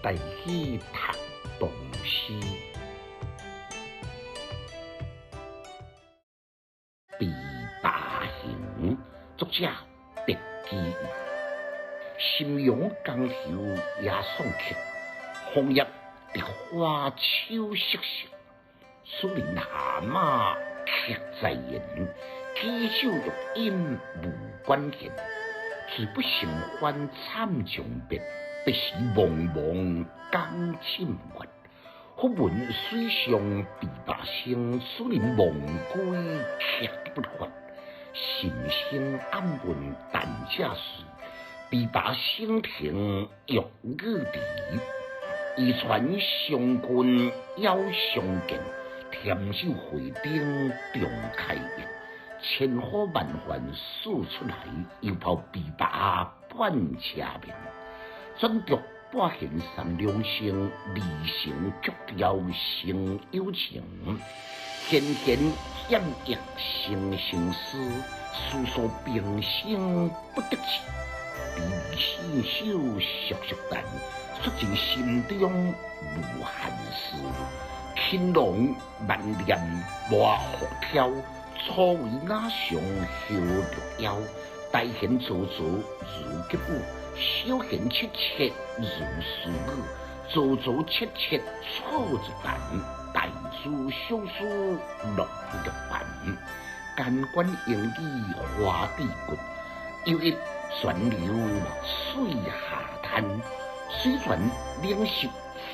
台語讀唐詩。琵琶行，作者白居易。心陽江頭野送客，楓葉荻花秋瑟瑟。使人下馬客在言，舉酒欲飲無管弦。醉不成歡慘將別，白時茫茫江浸月。忽聞水上琵琶聲，使人忘歸客不發。心生暗問彈者誰？琵琶聲停欲語遲。漁船相近遙相見，添酒會燈重開宴。千呼萬喚始出來，猶抱琵琶半遮面。轉軸半弦三兩聲，離情曲調成友情。弦弦掩抑聲聲思，思索平生不得志。微微信手熟熟彈，說盡心中無限事。輕囊萬念無復挑，粗圍雅上荷綠腰。大弦嘈嘈如急雨，小弦切切如私語。嘈嘈切切錯一彈，大珠小珠落玉盤。甘管英語花蒂骨，又一泉流水下灘。水泉冷濕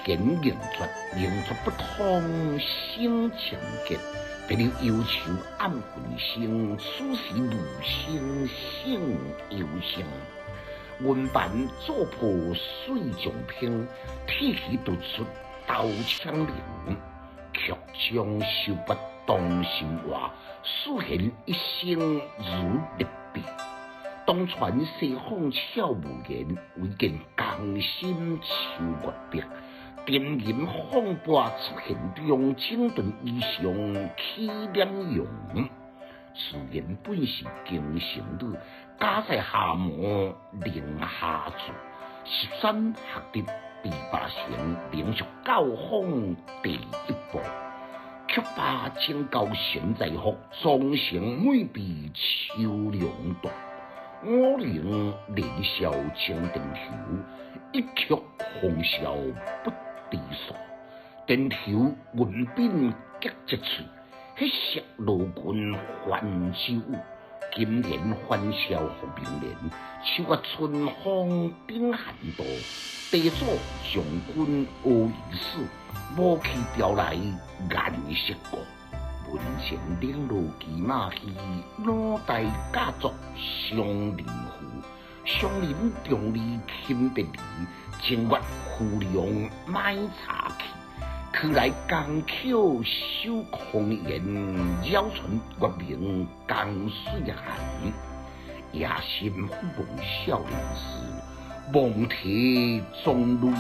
弦凝絕，凝絕不通生情結。別留憂愁暗恨生，此時無聲勝有聲。雲盤做破水上平，鐵騎突出刀槍鳴。曲終收筆當心話，四弦一聲如裂壁。東傳西風悄無言，唯見江心秋月碧。沉吟放撥出弦中，整頓衣裳起臉容。自然本是京城女，家在下毛寧夏住。13學得琵琶行，名屬教坊第一部。曲罷請教神在福，終成每被秋涼度。五陵年少情定頭，一曲風簫不知數。點頭文鬢結節喙，彼色羅裙還酒舞。金蓮歡笑復明年，秋月春風頂寒度。地主將軍何意思？無去調來顏色故。門前冷落騎馬戲，腦袋嫁作雙人婦。雙人中離輕別離，正月浮梁買茶去。去來江口守空言，繞船月明江水寒。夜深忽夢少年時，望提棕淚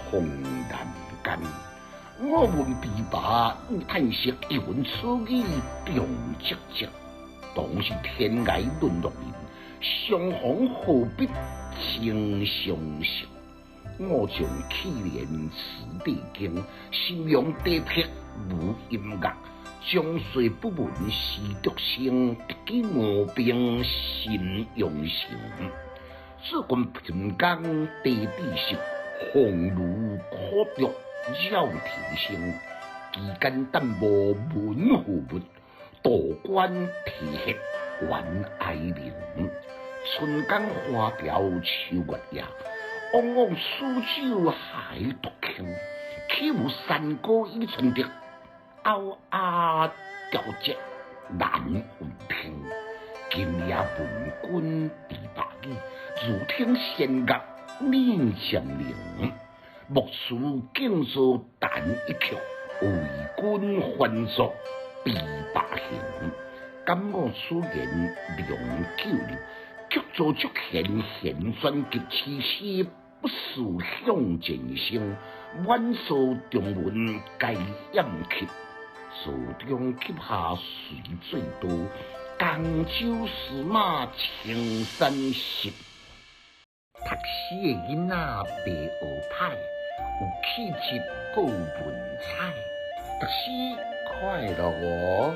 紅欄杆。我聞琵琶欲嘆息，伊聞此語重積積。當是天涯淪落人，相逢何必曾相識。我將乞憐此地經，心用地僻無音樂。將帥不聞絲竹聲，得記吳兵心用情。自君貧江低地濕，風如苦竹繞蹄聲。期間淡薄文父物，道官提血懸哀鳴。春江花朝秋月夜，往往数酒海獨傾。豈有山歌以傳德，拗阿調節難為聽。今夜問君琵琶語，如聽弦樂念漸靈。莫辭敬坐彈一曲，為君還作琵琶行。感我此言良久立，曲做曲弦弦轉急，痴痴不思向前生。滿數中文皆掩泣，座中泣下誰最多？江州司馬青山實。讀書的囡仔袂學歹，有氣質閣有文采，讀書快樂哦。